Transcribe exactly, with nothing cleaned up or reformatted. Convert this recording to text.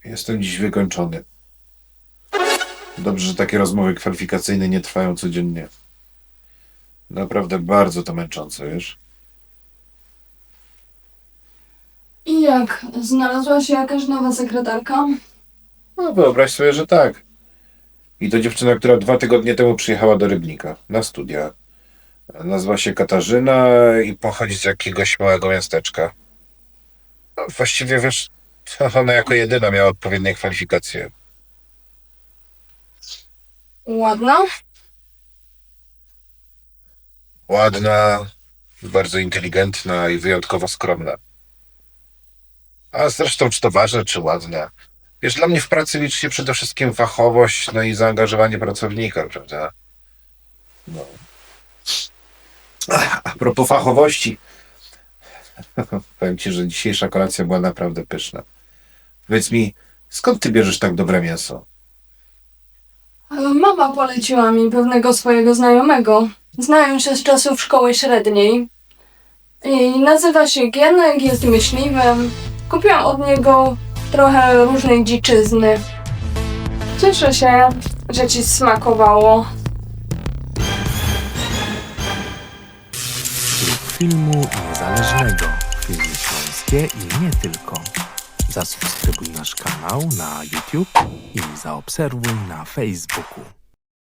Jestem dziś wykończony. Dobrze, że takie rozmowy kwalifikacyjne nie trwają codziennie. Naprawdę bardzo to męczące, wiesz? I jak? Znalazła się jakaś nowa sekretarka? No, wyobraź sobie, że tak. I to dziewczyna, która dwa tygodnie temu przyjechała do Rybnika na studia. Nazywa się Katarzyna i pochodzi z jakiegoś małego miasteczka. No, właściwie, wiesz, to ona jako jedyna miała odpowiednie kwalifikacje. Ładna? Ładna, bardzo inteligentna i wyjątkowo skromna. A zresztą, czy to ważne, czy ładna? Wiesz, dla mnie w pracy liczy się przede wszystkim fachowość, no i zaangażowanie pracownika, prawda? No. A propos fachowości, powiem ci, że dzisiejsza kolacja była naprawdę pyszna. Powiedz mi, skąd ty bierzesz tak dobre mięso? Mama poleciła mi pewnego swojego znajomego. Znają się z czasów szkoły średniej. I nazywa się Gienek, jest myśliwym. Kupiłam od niego trochę różnej dziczyzny. Cieszę się, że ci smakowało. Rób filmu niezależnego. Filmy śląskie i nie tylko. Zasubskrybuj nasz kanał na YouTube i zaobserwuj na Facebooku.